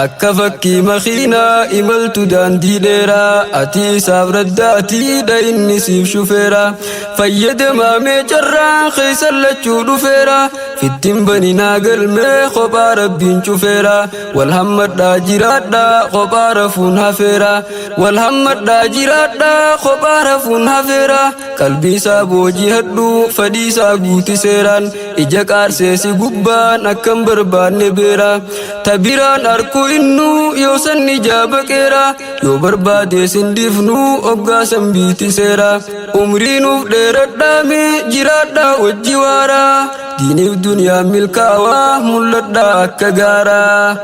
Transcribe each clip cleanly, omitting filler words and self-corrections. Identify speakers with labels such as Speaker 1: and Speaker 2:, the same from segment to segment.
Speaker 1: Akka fakkii makiinaa imaltu daandii dheeraa, ati isaaf raddaatiidha, inni siif shufeera. Fayyadamaa mee carraan keessa lachuu dhufeera. Fittin baninaa galmee kophaa Rabbiin cufeera. Wal hammadhaa jiraadhaa, kophaa rafuun hafeera. Wal hammadhaa jiraadhaa, kophaa rafuun hafeera. Qalbii isaa boojihadhu, fedhii isaa guuti seeraan. Ija qaarseesi gubbaan akkam barbaanne beera. Tabiraan arkuu innuu yoo sanni jaabaqeera. Yoo barbaade sindifnu oggaa sanbiiti seera. Umrii nuuf dheeradhaame jiraadhaa wajji waaraa. Diiniif duniyaa milkaawaa mul'adhaa akka gaaraa.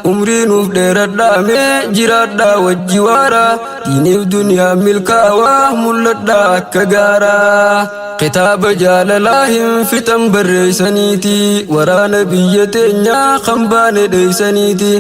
Speaker 1: Umrii nuuf dheeradhaame jiraadhaa wajji waaraa. Diiniif duniyaa milkaawaa mul'adhaa akka gaaraa. Kitaaba jaalalaa hin fixan barreessaniiti. Waraana biyya teenyaa kan baane dheeysaniiti.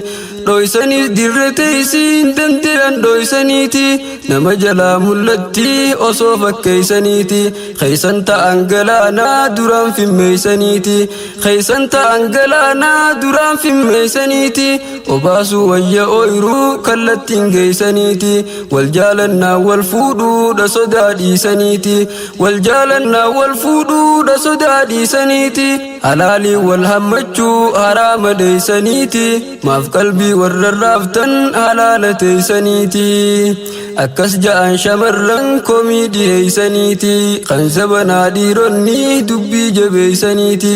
Speaker 1: Dhoysaniis dirre teeysiin dandeeyan dhoysaniiti. Nama jalaa mul'atti osoo fakkeeysaniiti. Keeysan ta'an galaanaa duraan fimmeeysaniiti. Keeysan ta'an galaanaa duraan fimmeeysaniiti. Obaasuu wayya ooyiruu kallattiin geeysaniiti. Wal jaalannaa wal fuudhuudha sodaa dhiisaniiti. Wal jaalannaa wal fuudhuudha sodaa dhiisaniiti. Halaalii wal hammachuu haraama dheeysaniiti. Maaf qalbii warra raaftan halaala teeysaniiti. Akkas ja'an shamarran komii dhiheeysaniiti. Kan zabanaa dhiironni dubbii jabeeysaniiti.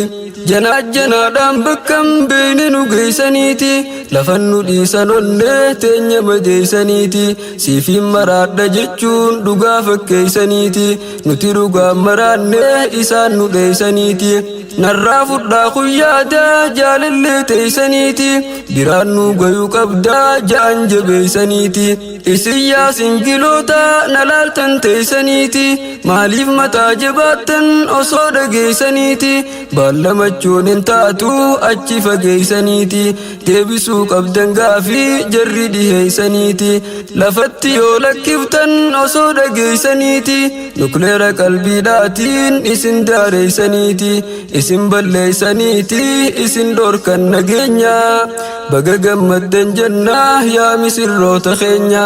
Speaker 1: Janaajjanaadhaan bakkam beeyne nu geeysaniiti. Lafan nu dhiisan onnee teenya madeeysaniiti. Siifiin maraadha jechuun dhugaa fakkeeysaniiti. Nuti dhugaa maraanne isaan nu dheeysaniiti. Narraa fudhaa kuyyaadaa jaalallee teeysaniiti. Biraan nu gayuu qabdaa ja'an jabeeysaniiti. Isin yaa singiloota na laaltan teeysaniiti. Maaliif mataa jabaattan osoo dhageeysaniiti? Baallamachuun hin taatu achi fageeysaniiti. Deebisuu qabdan gaafii jarri dhiheeysaniiti. Lafatti yoo lakkiftan osoo dhageeysaniiti. Nukleera qalbiidhaatiin isin daareeysaniiti. Isin balleeysaniiti isin dhorkan nageenya. Baga gammaddan jennaa yaa misirroota keenya.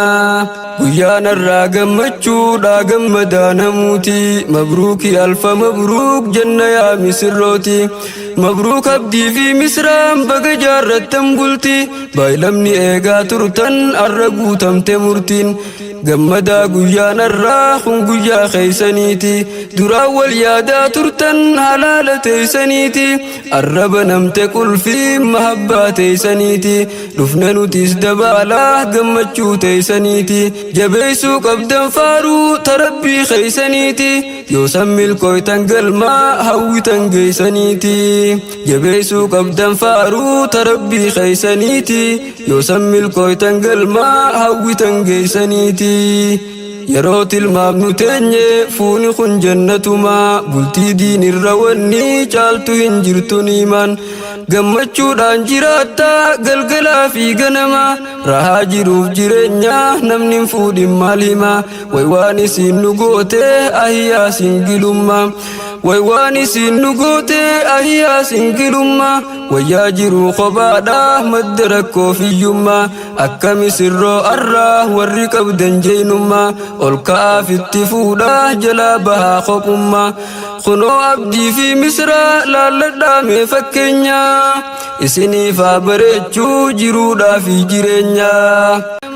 Speaker 1: Guyyaan har'aa gammachuudha gammadaa namuuti. Mabruuki alfa mabruuk jenna yaa misirrooti. Mabruuk Abdii fi Misraan baga jaarrattan bulti. Baay'lamni eegaa turtan har'a guutamte murtiin. Gammadaa guyyaan har'aa kun guyyaa keeysaniiti. Duraan wal yaadaa turtan halaala teeysaniiti. Arraba namte qulfii mahabbaa teeysaniiti. Dhufne nutis dabaalaa gammachuu teeysaniiti. Jabeessuu qabdan faaruu tarabbii keeysaniiti. Yoo san milkooytan galmaa hawwitan geeysaniiti. Jabeessuu qabdan faaruu tarabbii keeysaniiti. Yoo san milkooytan galmaa hawwitan geeysaniiti. Yeroo tilmaamnu teenye fuuni kun jannatumaa, bultii diinirra wanni caaltu hin jirtu niimaan. Gammachuudhaan jiraatta galgalaa fi ganama, rahaa jiruuf jireenya namni hin fuudhin maal hima? Way waan isiin nu goote ahiyyaa singilummaa, way waan isiin nu goote ahiyyaa singilummaa. Wayyaa jiruu kophaadha madda rakkoo fiyyummaa. Akka misirroo arraa warri qabdan jeenummaa, ol ka'aaf itti fuudhaa jalaa bahaa kophummaa. Kunoo Abdii fi Misraa laalladhaa mee fakkeenya, isiniif haa bareechuu jiruudhaa fi jireenya.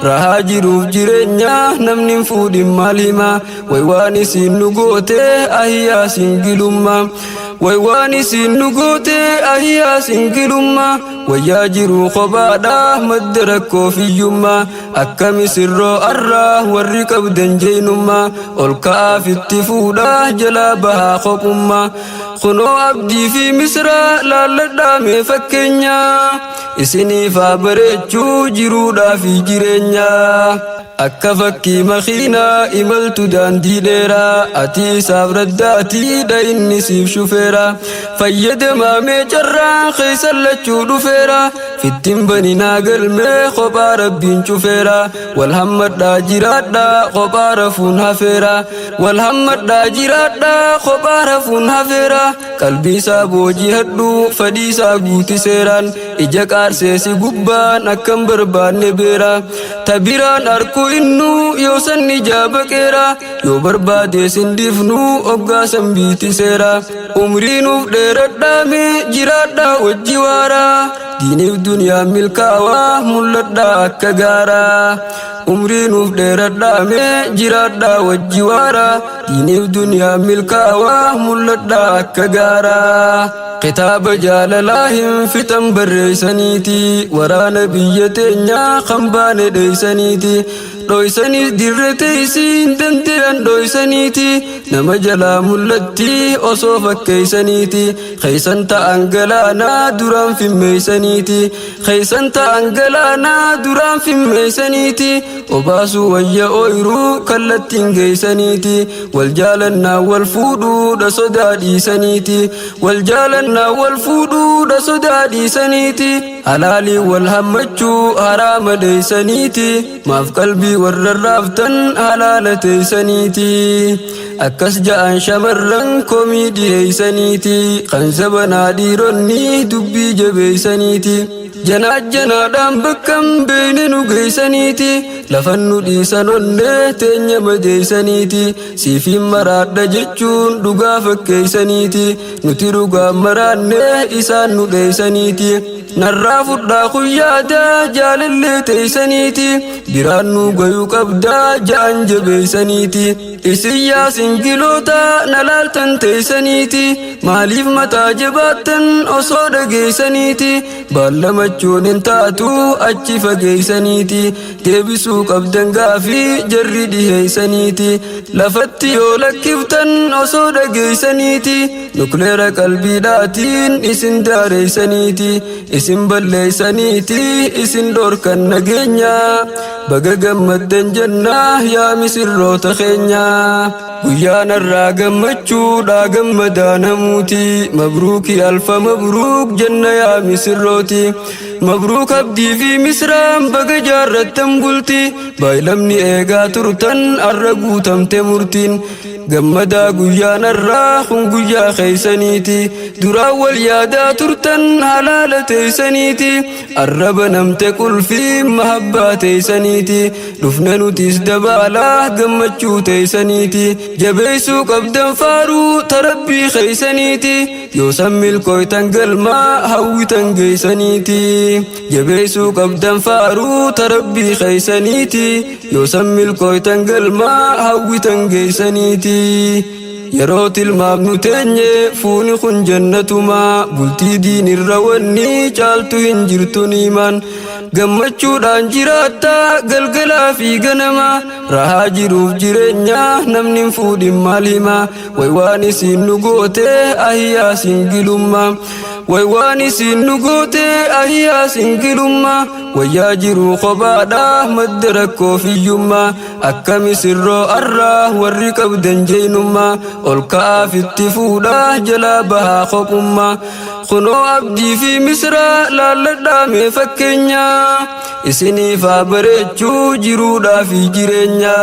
Speaker 1: Rahaa jiruuf jireenya namni hin fuudhin maal hima? Way waan isiin nu goote ahiyyaa singilummaa, way waan isiin nu goote ahiyyaa singilummaa. Wayyaa jiruu kophaadha madda rakkoo fiyyummaa. Akka misirroo arraa warri qabdan jeenummaa, ol ka'aaf itti fuudhaa jalaa bahaa kophummaa. Kunoo Abdii fi Misraa laalladhaa mee fakkeenya, isiniif haa bareechuu jiruudhaa fi jireenya. Akka fakkii makiinaa imaltu daandii dheeraa, ati isaaf raddaatiidha, inni siif shufeera. Fayyadamaa mee carraan keessa lachuu dhufeera. Fittin baninaa galmee kophaa Rabbiin cufeera. Wal hammadhaa jiraadhaa, kophaa rafuun hafeera. Wal hammadhaa jiraadhaa, kophaa rafuun hafeera. Qalbii isaa boojihadhu, fedhii isaa guuti seeraan. Ija qaarseesi gubbaan akkam barbaanne beera. Tabiraan arkuu innuu yoo sanni jaabaqeera. Yoo barbaade sindifnu oggaa sanbiiti seera. Umrii nuuf dheeradhaame, jiraadhaa wajji waaraa. Diiniif duniyaa milkaawaa, mul'adhaa akka gaaraa. Umrii nuuf dheeradhaame, jiraadhaa wajji waaraa. Diiniif duniyaa milkaawaa, mul'adhaa akka gaaraa. Kitaaba jaalalaa hin fixan barreessaniiti. Waraana biyya teenyaa kan baane dheeysaniiti. Dhoysaniis dirre teeysiin dandeeyan dhoysaniiti. Nama jalaa mul'atti osoo fakkeeysaniiti. Keeysan ta'an galaanaa duraan fimmeeysaniiti. Keeysan ta'an galaanaa duraan fimmeeysaniiti. Obaasuu wayya ooyiruu kallattiin geeysaniiti. Wal jaalannaa wal fuudhuudha sodaa dhiisaniiti. Wal jaalannaa wal fuudhuudha sodaa dhiisaniiti. Halaalii wal hammachuu haraama dheeysaniiti. Maaf qalbii warra raaftan halaala teeysaniiti? Akkas ja'an shamarran komii dhiheeysaniiti. Kan zabanaa dhiironni dubbii jabeeysaniiti. Janaajjanaadhaan bakkam beeyne nu geeysaniiti. Lafan nu dhiisan onnee teenya madeeysaniiti. Siifiin maraadha jechuun dhugaa fakkeeysaniiti. Nuti dhugaa maraanne, isaan nu dheeysaniiti. Narraa fudhaa kuyyaadaa jaalallee teeysaniiti. Biraan nu gayuu qabdaa ja'an jabeeysaniiti. Isin yaa singiloota na laaltan teeysaniiti. Maaliif mataa jabaattan osoo dhageeysaniiti? Baallamachuun hin taatu achi fageeysaniiti. Deebisuu qabdan gaafii jarri dhiheeysaniiti. Lafatti yoo lakkiftan osoo dhageeysaniiti. Nukleera qalbiidhaatiin isin daareeysaniiti. Isin balleeysaniiti, isin dhorkan nageenya. Baga gammaddan jennaa yaa misirroota keenya. Guyyaan irraa gammachuudha, gammadaa namuuti. Mabruuki, alfa mabruuk jenna yaa misirrooti. Mabruuk, Abdii fi Misraan, baga jaarrattan bulti. Baay'lamni eegaa turtan arra guutamte murtiin. Gammadaa, guyyaan irraa kun guyyaa keeysaniiti. Duraan wal yaadaa turtan halaala teeysaniiti. Arraba namte qulfii mahabbaa teeysaniiti. Dhufne nutis dabaalaa gammachuu teeysaniiti. Jabeessuu qabdan faaruu tarabbii keeysaniiti. Yoo san milkooytan galmaa hawwitan geeysaniiti. Jabeessuu qabdan faaruu tarabbii keeysaniiti. Yoo san milkooytan galmaa hawwitan geeysaniiti. Yeroo tilmaamnu teenye fuuni kun jannatumaa. Bultii diinirra wanni caaltu hin jirtu niimaan. Gammachuudhaan jiraatta galgalaa fi ganama. Rahaa jiruuf jireenya namni hin fuudhin maal hima? Way waan isiin nu goote ahiyyaa singilummaa. Way waan isiin nu goote ahiyyaa singilummaa. Wayyaa jiruu kophaadha madda rakkoo fiyyummaa. Akka misirroo arraa warri qabdan jeenummaa. Ol ka'aafitti fuudhaa jalaa bahaa kophummaa. Kunoo Abdii fi Misraa laalladhaa mee fakkeenya. Isiniif haa bareechuu jiruudhaa fi jireenya.